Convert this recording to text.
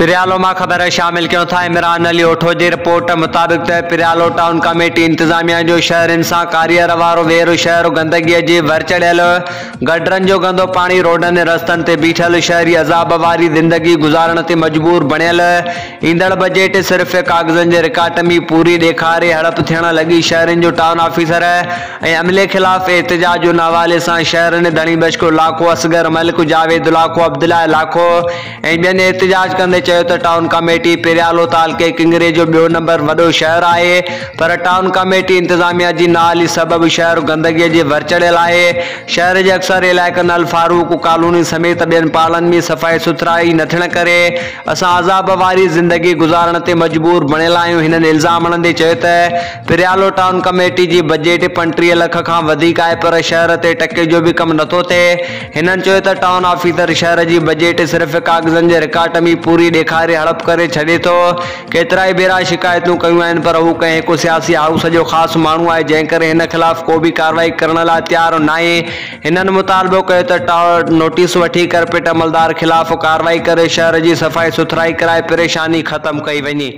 پريالو مان خبر شامل ڪيون ٿا عمران علي اوٺو جي رپورٽ مطابق ته پريالو ٽائون ڪميٽي انتظاميا جو شهرين سان ڪاريهر وارو وير شهر گندگي جي ور چڙهيل گٽرن جو گندو پاڻي روڊن ۽ رستن تي بيٺل شهري عذاب واري زندگي گذارڻ تي مجبور بڻيل ايندڙ بجيٽ صرف ڪاغذن جي رڪارڊ ۾ پوري ڏيکاري هڙپ ٿيڻ لڳي شهرين جو ٽائون آفيسر ۽ عملي خلاف احتجاج ان حوالي سان شهرين ڌڻي بشڪو لاکو، اصغر ملڪ، جاويد لاکو، عبدالله لاکو ۽ ٻين احتجاج ڪندي چيو ته ٽائون ڪميٽي پريالو تعلقي ڪنگري جو ٻيو نمبر وڏو شهر آهي پر ٽائون ڪميٽي انتظاميا جي نااهلي سبب شهر گندگي جي ور چڙهيل آهي شهر جي اڪثر علائقن الفاروق ڪالوني سميت ٻين پاڙن ۾ صفائي سٿرائي نه ٿيڻ ڪري اسان عذاب واري زندگي گذارڻ تي مجبور بڻيل آهيون هنن الزام هڻندي چيو ته پريالو ٽائون ڪميٽي جي بجيٽ 35 لک کان وڌيڪ آهي پر شهر تي ٽڪي جو به ڪم نٿو ٿئي هنن چيو ته ٽائون آفيسر شهر جي بجيٽ صرف ڪاغذن جي رڪارڊ ۾ پوري ڏيکاري هڙپ ڪري ڇڏي ٿو ڪيترائي ڀيرا شڪايتون ڪيون آهن پر هو ڪنهن هڪ سياسي هائوس جو خاص ماڻهو آهي جنهن ڪري هن خلاف ڪو به ڪارروائي ڪرڻ لاء تيار ناهي هنن مطالبو ڪيو ته نوٽيس وٺي ڪرپٽ عملدار خلاف ڪارروائي ڪري شهر جي صفائي سٿرائي ڪرائي پريشاني ختم ڪئي وڃي.